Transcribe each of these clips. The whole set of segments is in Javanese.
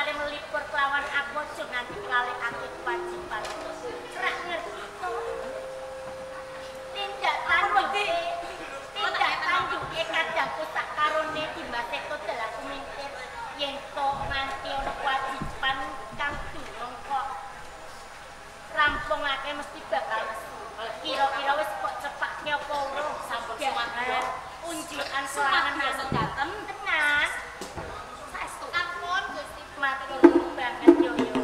mari melipur kelawan aku aja nganti nglalekake kewajiban. Rak ngerti to? Tindak tanduke, tindak tanduke kadangku sak karone Dimas Seto dalah kumintir yen to nganti ana kewajiban kang durung kok rampungake mesti bakal nesu. Kira-kira wis kok cepake apa urung? Sampun sumadyo. Unjukan solangan sedanten tenan. Saestu. Sampun Gusti, matur nuwun banget yo yo.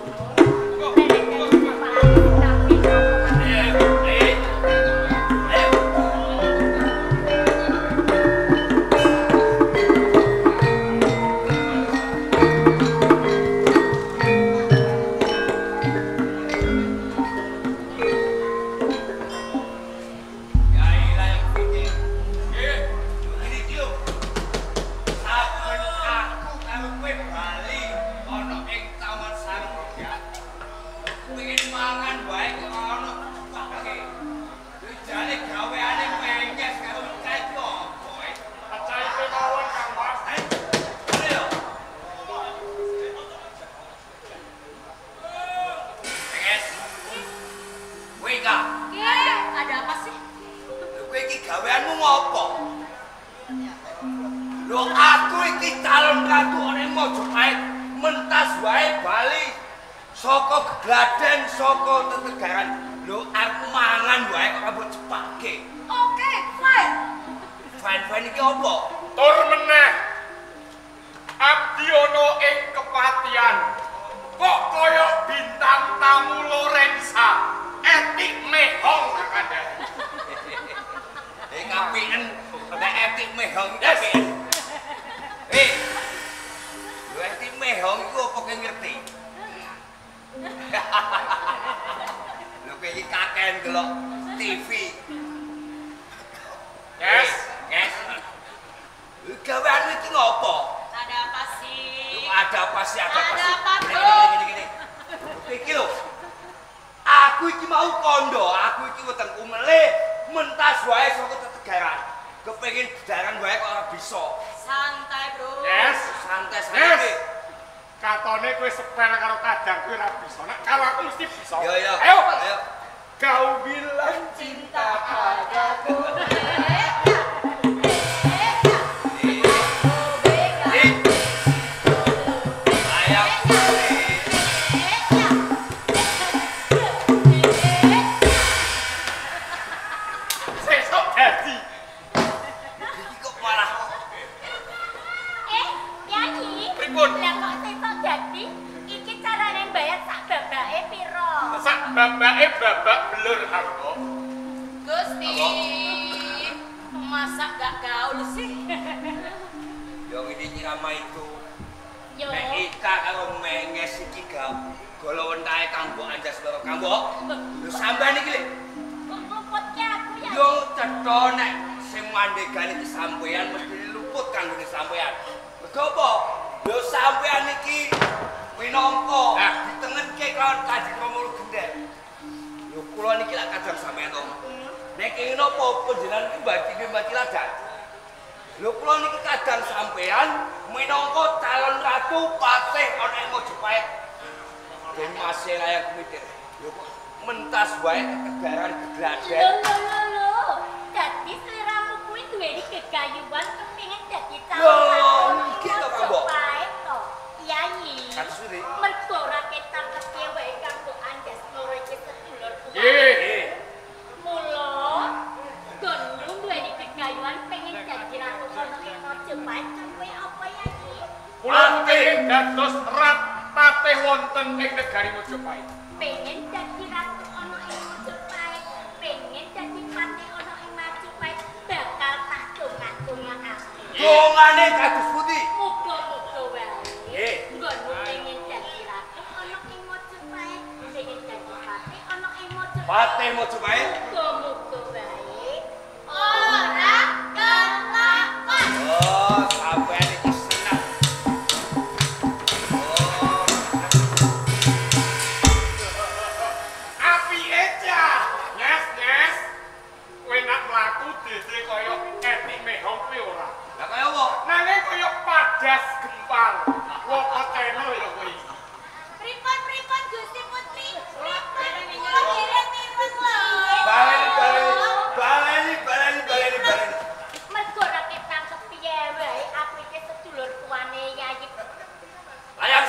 Nek tapi Lah kaya apa? Nanging kaya padas gempar. Woko channel ya kowe iki.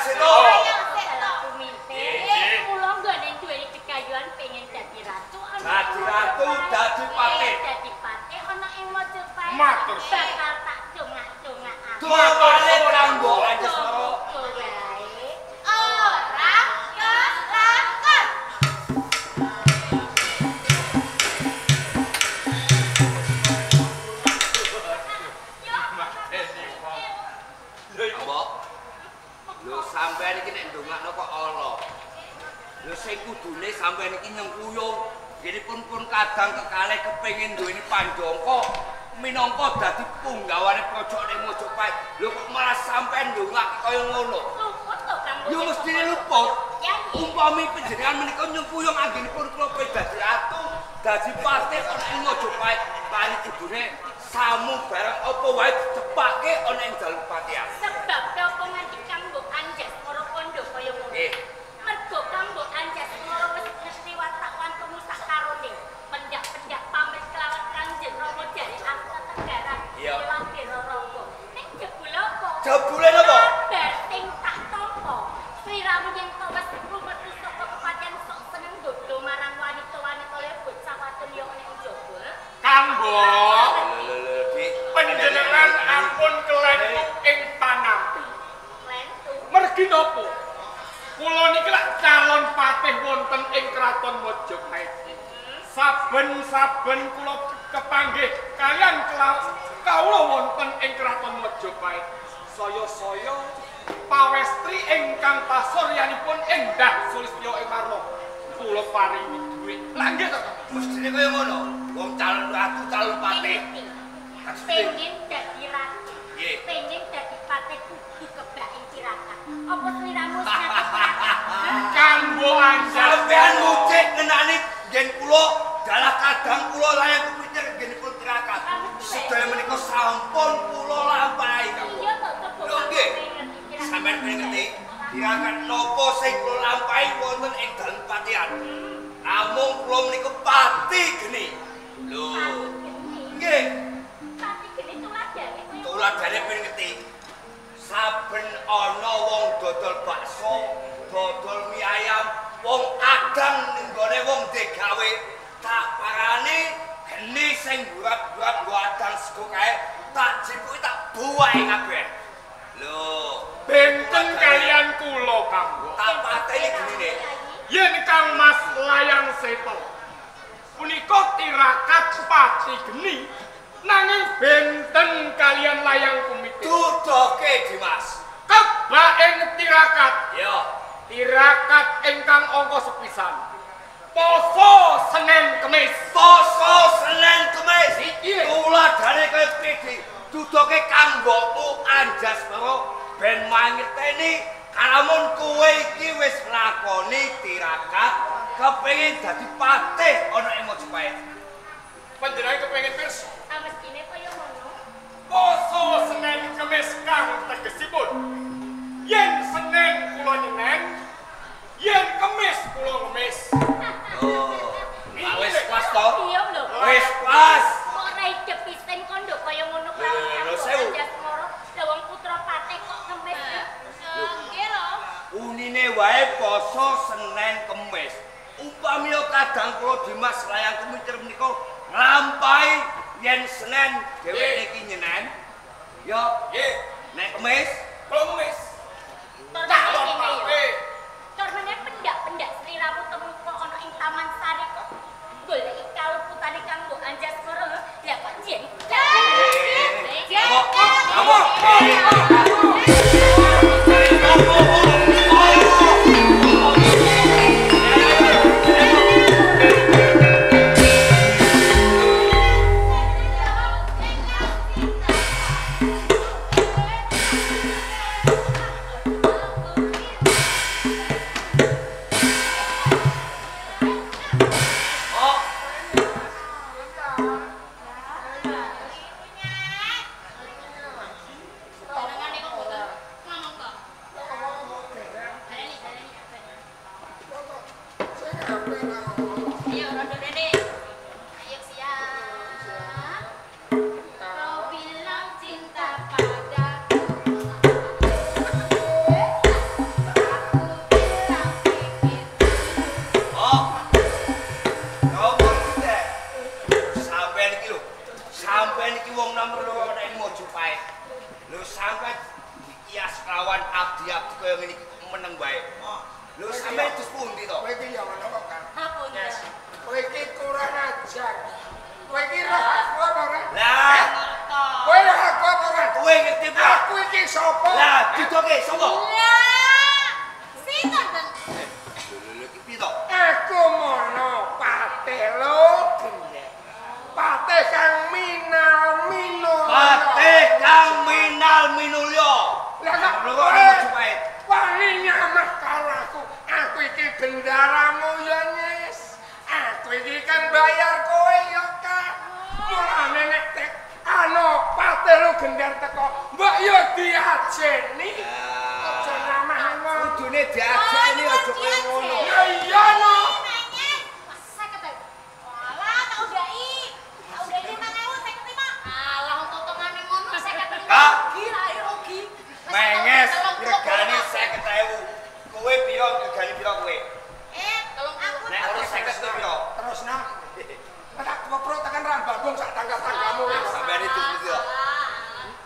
Seto. Layang Seto. Kumintir. Kula nggone duweni kekayuan pengen dadi ratu. Dadi ratu, dadi patih. Dadi patih ana ing Majapahit. Matur. Bakal tak dongak-dongakake. Tuwane kanggo Anjasmara. Ora kelakon. Mbok. Lho sampean iki nek ndongakno kok ala. Lho sing kudune sampean iki nyengkuyung. Nggih pun kadang kekalih kepengin duweni panjangka minangka dadi punggawane praja ning Majapahit. Lho kok malah sampean ndongake kaya ngono. Luput to Kang. Ya mestine luput. Umpami panjenengan menika nyengkuyung anggenipun kula dadi ratu, dadi patih ana ing Majapahit, paling kudune samu barang apa wae dicepake ana ing dalem patihan. Sebab apa nganti Kang Mbok Anjasmara kandha kaya ngono? Nggih. Mergo Kang Mbok Anjasmara wis ngerti watak wantemu sakarone. Pendak-pendak pamit kelawan Kanjeng Rama jare aku tegaran. Iya. Raraga. Ning jebule apa? Jebule napa? Kabar sing tak tampa. Sliramu yen to wis lumetu saka kepatihan sok seneng dodo marang wanita-wanita liya bocah wadon ya ana ing jaba. Kang Mbok, Lho Dik. Panjenengan ampun kelentu ing panampi. Klentu. Mergi napa? Kula niki lak calon patih wonten ing kraton Majapahit. Saben-saben kula kepanggih kalian kawula wonten ing kraton Majapahit. Saya-saya pawestri ingkang pasuryanipun endah sulistya ing warna. Kula paringi dhuwit. Lah nggih to? Mestine kaya ngono. Wong calon ratu, calon patih. Pengen dadi ratu. Nggih. Pengen dadi patih kudu kebak ing tirakat. Apa sliramu wis ngerti tirakat? Kanggo Anjas sampean ngucik ngenani ngen kula dalah kadang kula layang kupikir nggenipun tirakat. Sedaya menika sampun kula lampahi Kang. Iya to, coba. Lho nggih. Sampeyan pengen ngerti tirakat napa sing kula lampahi wonten ing dalem patihan. Namung kula menika pati geni. Lho. Nggih. Pati geni tuladhane kaya tuladhane pengen ngerti. Saben ana wong dodol bakso, dodol mie ayam, wong adang ning gone wong digawe, tak parani geni sing buat-buat nggo adang sego kae, tak jipuki tak buwake kabeh. Lho, benten kalian kula Kang Mbok. Tak pateni genine. Yen Kang Mas Layang Seto punika tirakat pati geni nanging benten kalian layang kumitir. Dudoke Dimas. Kebak ing tirakat. Ya, tirakat ingkang angka sepisan. Poso Senin Kemis. Poso Senin Kemis. Iki tuladhane kaya pidi. Dudoke kanggoku Anjasmara ben mangerteni kalamun kowe iki wis nglakoni tirakat kepengin dadi patih ana ing Majapahit. Panjenengan kepengin pirsa? Ah mestine kaya ngono. Poso Senin Kemis kang tegesipun yen Senin kula nyenen, yen Kemis kula ngemis. Oh. Wis pas to? Iya lho. Wis pas. Kok ora idep pisan kondo kaya ngono kelawan Anjasmara. Lah wong putra patih kok ngemis. Nggih lho. Unine wae poso Senin Kemis. Upami kadang kula Dimas Layang Kumitir menika nglampahi yen Senin dheweke iki nyenen. Ya, nggih. Nek Kemis, kula ngemis. Calon patih. Carmene pendak-pendak sliramu temuka ana ing Taman Sari kok goleki kaluputane Kang Mbok Anjasmara. Lah kok jen. Apa? wong nomor loro ana ing Mojopahit. Lho sampeyan dikias lawan abdi-abdi kaya ngene iki kok meneng wae. Lho sampeyan dus pundi to? Kowe iki ya ngono kok, Kang. Ampun. Kowe iki kurang ajar. Kowe iki roh aku apa ora? Lah, kowe roh aku apa ora? Kowe ngerti apa? Aku iki sapa? Lah, didoke sapa? Lah, sinten ten? Lho lho iki piye to? Aku mono Patih Logendhe. Patih kang minal minulya. Patih kang minal minulya. Lah kok lho Mojopahit. Wani nyamah karo aku. Aku iki bendaramu ya, Nyes. Aku iki kang bayar kowe ya, Kak. Mulane nek tek ana Patih Logendhe teko, mbok yo diajeni. Aja nyamah ngono. Kudune diajeni aja kaya ngono. Ya iya no. Walah, tak udai. Tak udai 5.055. Alah, totongane ngono 55. Kak. Rugi ra rugi. Menges regane 50.000. Kowe piro regane piro kowe? Aku Nek ora 50 kowe piro? Terus nah. Tak keprok tekan rambanggung sak tangga-tanggamu. Sampeyan itu pundi to?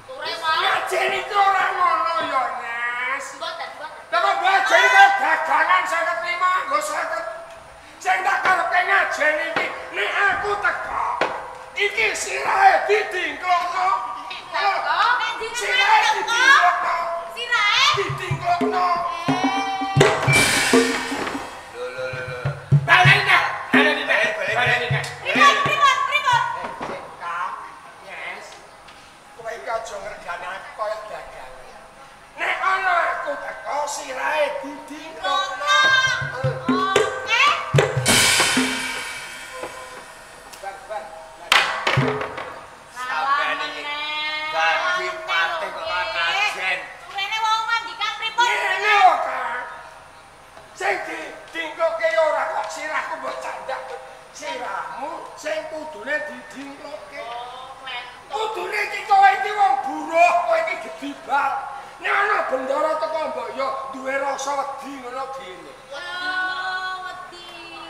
Ture wae. Ngajeni ki ora ngono ya, Nes. Mboten, mboten. Lah kok ngajeni kok dagangan 55 nggo 50. Sing tak karepe ngajeni iki nek aku teko iki sirahe didingklokno. Teko, nek jenengan Sirahe teko. didingklokno. Sirahe Didingklokno. Lho lho lho lho. Baleni nah, baleni nah, baleni nah. Pripun, pripun, pripun? Kak, Yes. Kowe iki aja ngregani aku kaya dagangan. Nek ana aku teko sirahe didingklokno. Oke. Bar, bar. Sampeyan iki dadi patih kok ora kajen. Urene wong mandikan pripun? Ngene lho, Kak. Sing didingklokke ya ora kok sirahku mbok candak. Sirahmu sing kudune didingklokke. Oh, klentu. Kudune iki kowe iki wong buruh, kowe iki gedibal. Nek ana bendara teko mbok yo duwe rasa wedi ngono gene. Oh, wedi.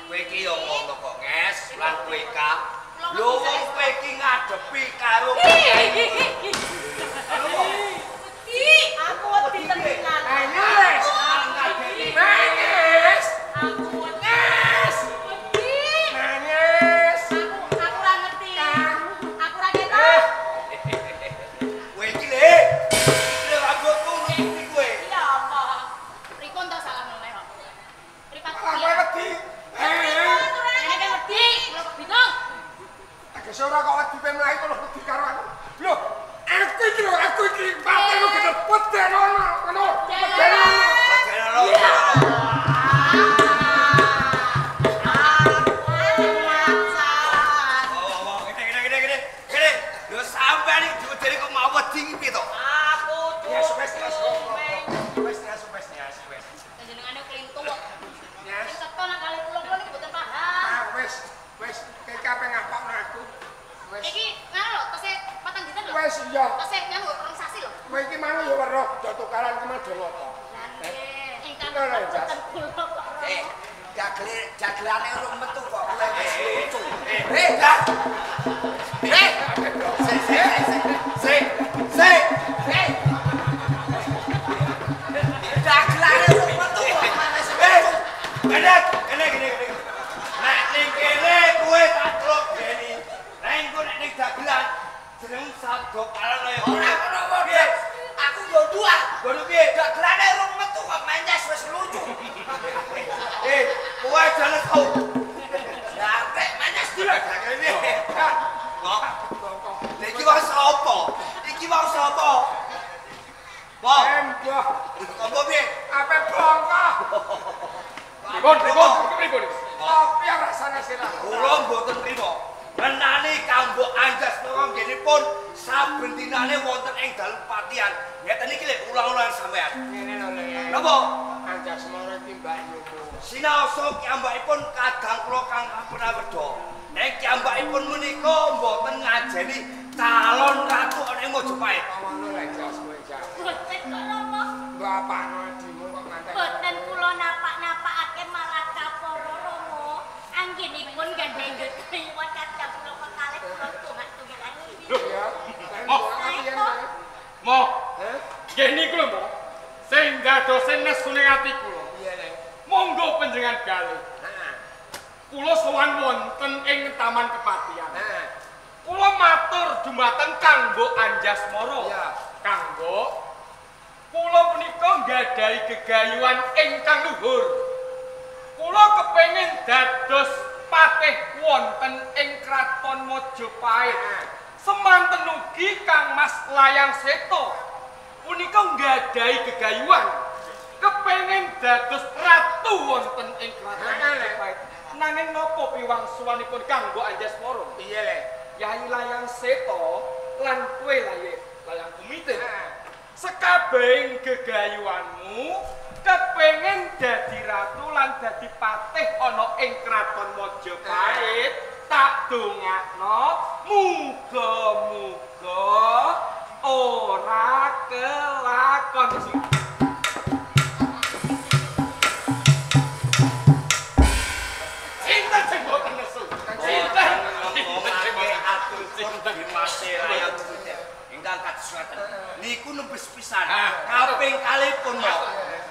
Kowe iki yo ngono kok, Nges, lan kowe Kak. Lho wong kowe iki ngadepi karo kiai. Wedi, aku wedi tenan. Nangis. Nangis. Aku wedi. Nangis. Wedi. Nangis. Aku ora ngerti. Aku ora ketok. Kowe iki le. Iki lho rambutku nutupi kowe. Iya apa? Pripun to salah meneh kok. Pripat Malah kowe wedi. Pripun ora nek wedi, kula kok bingung. Tegese ora kok wedi pe mlayu terus wedi karo aku. Lho, aku iki lho, aku iki Patih Logendhe wedenono ngono. Wedenono. Wedenono. Oh, oh, kene kene kene kene. Kene. Lho sampeyan iki diwedeni kok mau wedi iki piye to? Aku Yes, wes, wes. Wes, wes, wes, wes, wes. Panjenengane klintu kok. Yes. Sing cetha nang kalih kula kula niku mboten paham. Ah, wes, wes, kowe kabeh ngapakno aku. Wes. Iki ngono lho, tesih patang dinten lho. Wes iya. Tesih nganu rong sasi lho. Kowe iki mang yo weruh do tukaran kemadonata. Lah nggih, ingkang Lho, lho, Jas. mboten kula kok. Eh, dagelane urung metu kok kowe wis lucu. Eh, dah. Eh, sik sik sik sik sik. Eh. Dagelane urung metu kok kowe wis Eh, lucu. kene kene kene kene. Nek ning kene kowe tak telok Deni. Nek engko nek ning dagelan jeneng sabda kalan kaya Ora ngono wae. Aku yo dua. Ngono piye? Dagelane urung metu kok menyes wis lucu. Eh, kowe aja lesu. Lah apik menyes Iki lho dagelane. Kok Lha iki wong sapa? Iki wong sapa? Wong, Emboh, apa piye? ape bongko. Pripun, pripun, pripun. Apa rasane sirah? Kula mboten trima. Ngenani kanggo Anjasmara nggenipun saben dinane wonten ing dalem patian. Ngeten iki lho ulang-ulangan sampean. Ngene lho, Le. Napa? Anjasmara iki Mbak Yumu. Sinaosa kiyambakipun kadang kula kang pernah wedha. Nek kiyambakipun menika mboten ngajeni calon ratu ana ing Mojopahit. Ngono lho, Jas, kowe, Jas. Boten kok Rama. Mbok apakno adimu kok ngantek. Boten kula napak-napakake malah kapara Rama. Anggenipun gandeng kliwon kadang kula kekalih kula tungak-tungak. Lho, ya. Mo. Nggih niku lho, Mbah. Sing dadose nesu ning ati kula. Iya, Le. Monggo panjenengan galih. Heeh. Kula sowan wonten ing Taman Kepatihan. Heeh. Kula matur dumateng Kanggo Anjasmara. Iya. Kanggo kula punika nggadahi gegayuhan ingkang luhur. Kula kepengin dados patih wonten ing Kraton Majapahit. Semanten ugi Kang Mas Layang Seta punika nggadahi gegayuhan kepengin dados ratu wonten ing Kraton Majapahit. Nanging napa piwangsulanipun Kanggo Anjasmara? Iya, Le. Yayi Layang Seta lan kowe Layang Kumitir. Sekabehing gegayuhanmu kepengin dadi ratu lan dadi patih ana ing Kraton Majapahit, tak dongakno muga-muga ora kelakon. Sinten sing mboten nesu? Sinten? Sinten Dimase Layang Kumitir ingkang kados ngaten. Niku nembe sepisan. Kaping kalih pun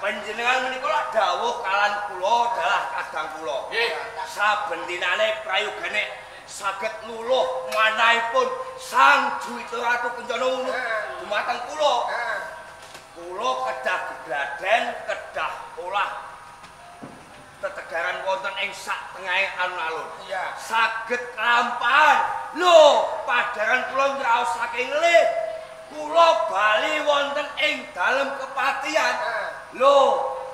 panjenengan menika lak dawuh kalan kula dalah kadang kula. Nggih. Saben dinane prayogane saged luluh manahipun Sang Juwita Ratu Kencana Wunut dumateng kula. Kula kedah gegladen, kedah olah tetegaran wonten ing sak tengahing alun-alun. Iya. Saged kelampahan. Lho, padaran kula ngraos saking ngelih. Kula bali wonten ing dalem kepatihan. Lho,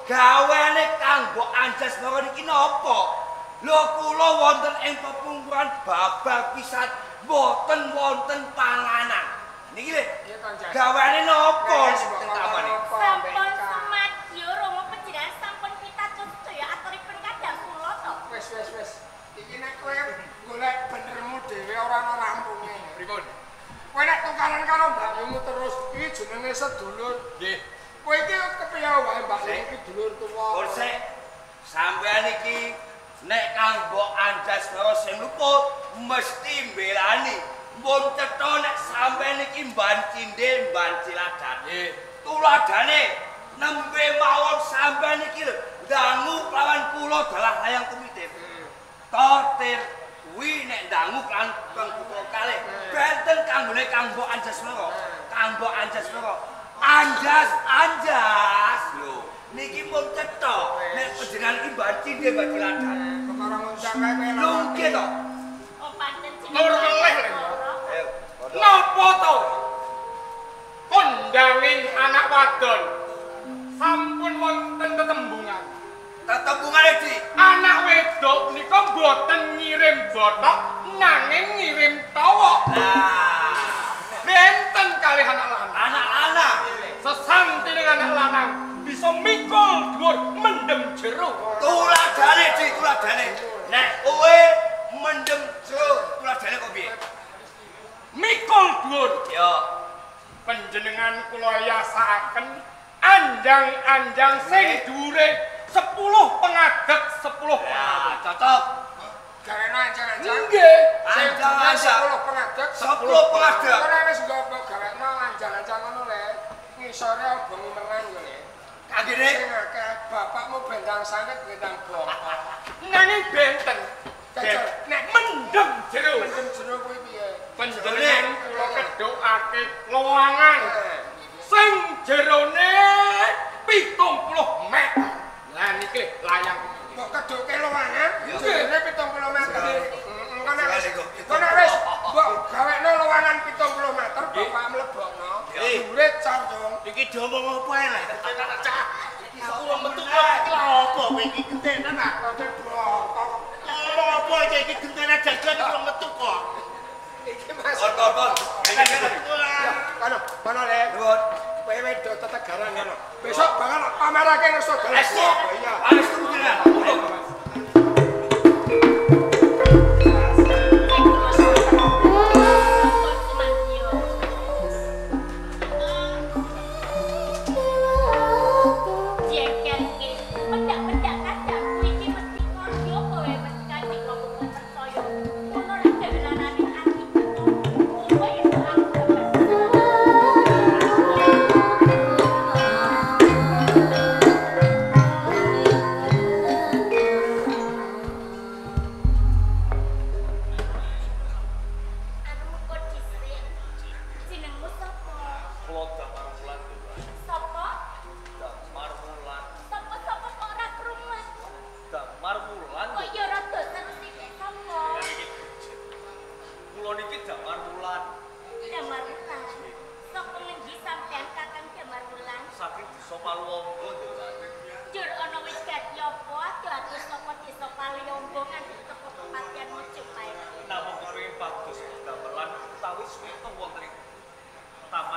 gaweane Kanggo Anjasmara niki napa? Lho, kula wonten ing pepungkuran babar pisan mboten wonten panganan. Niki lho. Gaweane napa teng taman iki? Sampun sumadyo Rama panjenengan sampun pitados sedaya aturipun kadang kula to. Wis wis wis. Iki nek kowe golek benermu dhewe ora ana rampunge. Pripun? Kowe nek tukaran karo mbakyumu terus iki jenenge sedulur. Nggih. Kowe iki kepiye wae mbakyu iki dulur tuwa. Sik. Sampeyan iki nek Kanggo Anjasmara sing luput mesti mbelani. Mbon cetha nek sampeyan iki mban cindhe mban ciladan. Nggih. Tuladane nembe mawon sampeyan iki lho ndangu kelawan kula dalah Layang Kumitir. Tortir kuwi nek ndangu kelawan kang putra kalih benten kanggone Kanggo Anjasmara. Kanggo Anjasmara. Anjas anjas lho. Niki pun cetha nek panjenengan iki mban cindhe mban ciladan. Perkara nguncang kae kowe lho nggih to. Oh pancen Lur meleh lho. Napa to? Kondanging anak wadon sampun wonten tetembungan. Tetembungane Di. Anak wedok nika mboten ngirim botok nanging ngirim tawok. Lah, benten kalih anak lanang. Anak lanang. Sesantine anak lanang bisa mikul dhuwur mendem jero. Tuladane Di, tuladane. Nek kowe mendem jero, tuladane kok piye? Mikul dhuwur. Ya. Panjenengan kula yasakaken anjang-anjang sing dhuwure 10 pengadeg 10 pengadeg. Cocok. Gareno anjang-anjang. Nggih. Anjang-anjang 10 pengadeg 10 pengadeg. Ora wis nggo gareno anjang-anjang ngono le. Ngisore obong merang yo le. Kanggene sing akeh bapakmu bendang sangket bendang bongkok. Nanging benten. Nek mendem jero. Mendem jero kuwi piye? Panjenengan kula kedhokake lowangan sing jerone 70 meter. Lah niki layang mbok kedhoke lowangan jerone 70 meter. Engko nek wis mbok gawekno lowangan 70 meter bapak mlebokno. Dhuwure cor dong. Iki diomong apa ae lho? Aku wong metu kok iki lha apa kowe iki gentenan ah? Bongkok. Ngomong apa aja iki gentenan jajan iki wong metu kok. Iki Mas. Kon. Kono, kono le. Nuwun. Kowe wedok tetegaran kono. Besok bakal pamerake nang saudara. Iya. Wis turu jenengan. Aku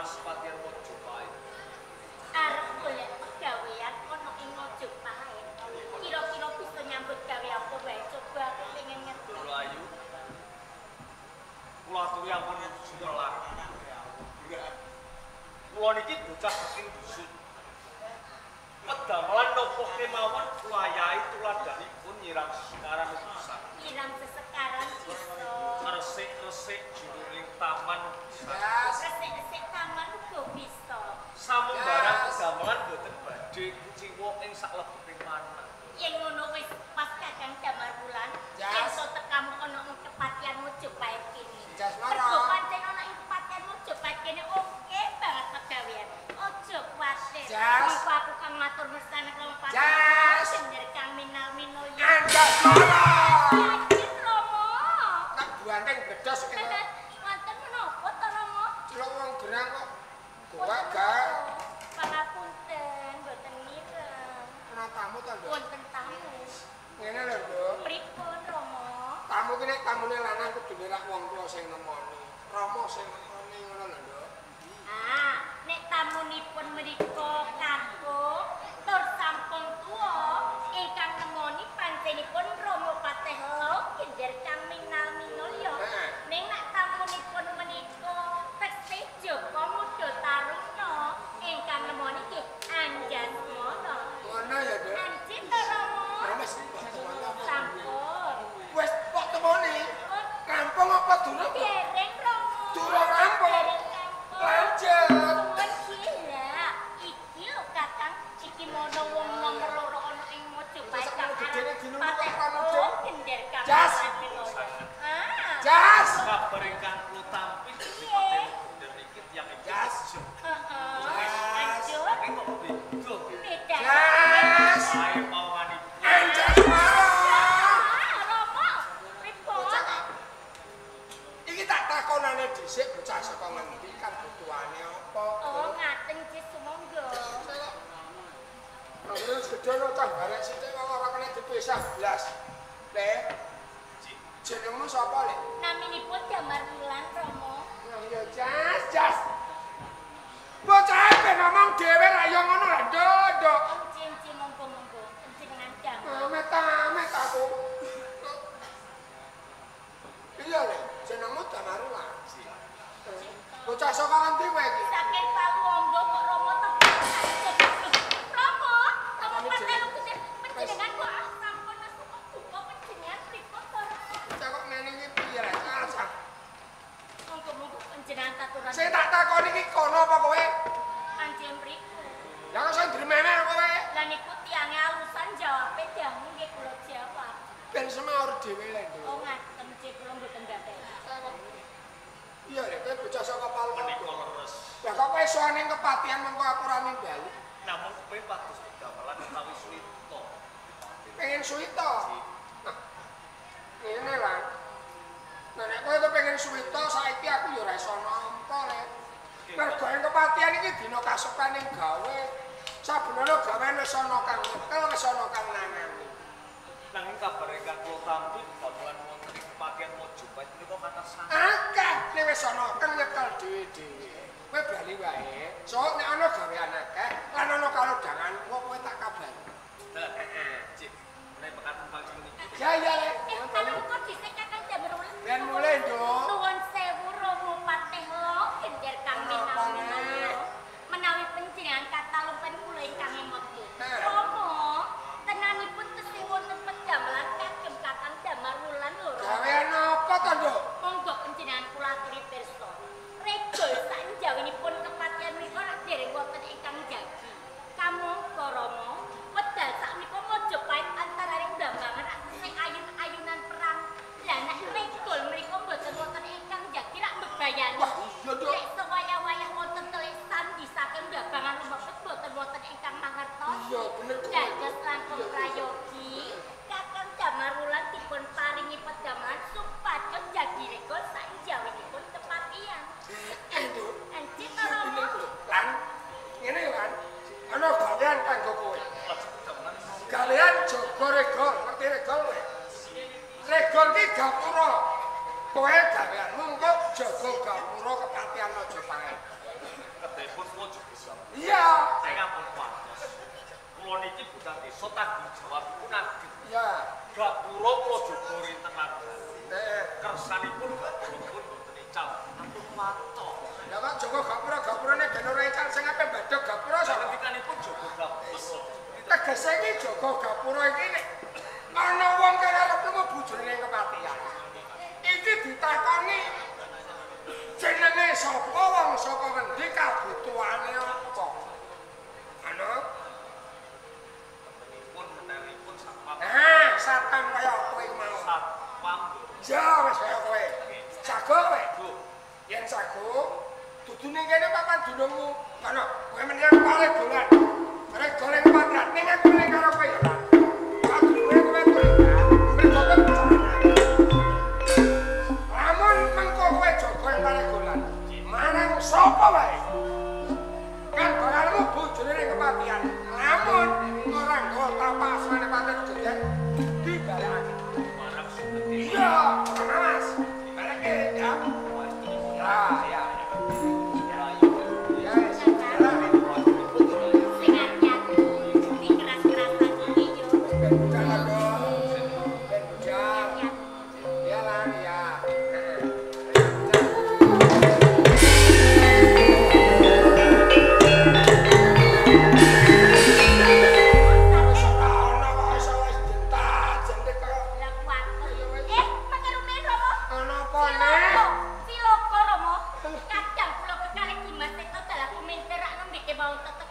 Mas Patian Mojopahit. Arep golek pegawean ana ing Mojopahit. Kira-kira bisa nyambut gawe apa wae? Coba aku pengen ngerti. Ndoro Ayu. Kula aturi ampun sumelang. Kula niki bocah saking dusun. Pedamelan napa kemawon kula ayahi tuladhanipun nyiram sekaran pisan. Nyiram sesekaran bisa. Resik-resik jroning taman bisa. Resik-resik taman uga bisa. Sampun barang pedamelan boten badhe kuciwa ing saklebeting manah. Yen ngono wis pas Kakang Damar Wulan, yen to tekamu ana ing kepatihan Mojopahit kene. Mergo pancen ana ing kepatihan Mojopahit kene oke banget pegawean. Aja kuwatir. Mengko aku kang matur mestane kang patihan. Sender kang minal-minulya. Anjasmara. Yakin Rama. Tak buanteng bledos kene. Wonten menapa to Rama? Celuk wong gerang kok. Gua gak. Pangapunten, mboten mireng. Ana tamu to, Nduk? Wonten tamu. Ngene lho, Nduk. Pripun Rama? Tamu ki nek tamune lanang kudune rak wong tuwa sing nemoni. Rama sing nemoni ngono lho, Nduk. Ah, nek tamunipun mriku kakung tur sampun tuwa ingkang nemoni panjenipun Rama Patih Lo Gender kang minal-minulya. Ning nek tamunipun menika tesih Jaka Muda Taruna ingkang nemoni nggih Anjasmana. Ngono ya, Nduk. Anjing to Rama? Wis sampun. Wis kok temoni? Rampung apa durung? Dereng Rama. Durung rampung. Lanjut. Suwun gila. Iki lho Kakang, iki mono wong nomor loro ana ing Mojopahit kang Patih Lo Gender kang Jas. Ah. Jas. Kabar ingkang kula tampi dadi Patih Gender iki tiyang iki. Jas. Heeh. Lanjut. Kok beda. Beda. Jas. Sae pawanipun. Anjasmara. Ah, Rama. Pripun? Bocah kok. Iki tak takonane dhisik bocah saka ngendi kabutuhane apa? Oh, ngaten Jis sumangga. Terus gedhe no cah barek sithik kok ora kena dipisah blas. Le. Jenengmu sapa, Le? Naminipun Damar Wulan, Rama. Ya jas, jas. Bocah ben ngomong dhewe ra ya ngono lah, Nduk, Nduk. Enci monggo-monggo, panjenengan damar. Amet-amet aku. Iya, Le, jenengmu Damar Wulan. Bocah saka ngendi kowe iki? Saking Paluombo kok Rama tepung. Rama, Rama Patih Lo Gender panjenengan kok sampun nesu kok duka panjenengan pripun to, Rama? Bocah kok ngene iki piye, Le? Alasan. Monggo-monggo panjenengan katuran. Sing tak takoni iki kono apa kowe? Anjen mriku. Lah kok sing dremene kowe? Lah niku tiange alusan jawabe dangu nggih kula jawab. Ben semaur dhewe le, Nduk. Oh ngaten nggih kula mboten mbaten. Iya, Le, kowe bocah saka Palu. Menika leres. Lah kok kowe iso ning kepatihan mengko aku ora ning Bali. Namung kepengin pados pedamelan utawi suwita. Pengen suwita. Nah, ngene lah. Nah, nek kowe kepengin suwita saiki aku ya ora iso nampa, Le. Mergo ing kepatihan iki dina kasukan ning gawe. Saben ana gawean wis ana kang nyekel, wis ana kang nangani. Nanging kabar ingkang kula tampi pedamelan wonten ing kepatihan Mojopahit menika kathah sanget. Akeh nek wis ana kang nyekel dhewe-dhewe. Kowe bali wae. Sok nek ana gawean akeh lan ana kalodhangan, kowe tak kabari. Heeh. Cik, menawi mekaten panjenengan iki. Ya ya, Le. Kok dhisik Kakang Damar Wulan. Ben mulih, Nduk. Nuwun sewu Rama Patih Lo Gender kang minal-minulya. Menawi panjenengan katalumpen kula ingkang emot. Rama, tenanipun tesih wonten pedamelan kagem Kakang Damar Wulan lho. Gawean apa to, Nduk? Monggo panjenengan kula aturi pirsa. Regol sakjawinipun kepatihan menika rak dereng wonten ingkang njagi. Kamangka Rama, wedal sakmenika Mojopahit antaraning Blambangan rak tesih ayun-ayunan perang. Lah nek regol mriku mboten wonten ampun kuwatos. Kula niki bocah desa tanggung jawabipun ageng. Ya. Gapura kula jaga rinten lan kersanipun gapuripun mboten ical. Ampun kuwatos. Lah kok jaga gapura gapurane ben ora ical sing ape badhog gapura sapa? Ngendikanipun jaga gapura. Tegese iki jaga gapura iki nek ana wong kang arep nemu bojone ning kepatihan. Iki ditakoni jenenge sapa, wong saka ngendi, kabutuhane apa? Ana pun meneripun satpam. Nah, satpam kaya kowe mau. Satpam. Ya wis kaya kowe. Jago kowe. Yen jago, dudune kene papan dunungmu. Kono, kowe menyang pare dolan. Pare goleng kepatihan ning aku ning karo kowe ya. Kadune kowe kuwi. Mergo kowe lamun mengko kowe jaga ing pare dolan, marang sapa wae? Kan bakalmu bojone ning kepatihan. Lamun ora nggawa tapak asmane paten jejak dibalekake. Marang sugeti. Iya, Mas. Dibaleke ya. Ya, ya. Ya, Sing ati-ati, dikeras-kerasan iki yo. Ben budal lah, Dok. Ben budal. Ya lah, ya. Heeh. Wis ora ono kok iso wis jentak-jentik kaya Lah kuwatos. Mangke rumiyin Rama. ana apa neh? Cilaka Rama. Kadang kula kekalih Dimas Seto dalah kumintir rak nembe kemawon tetep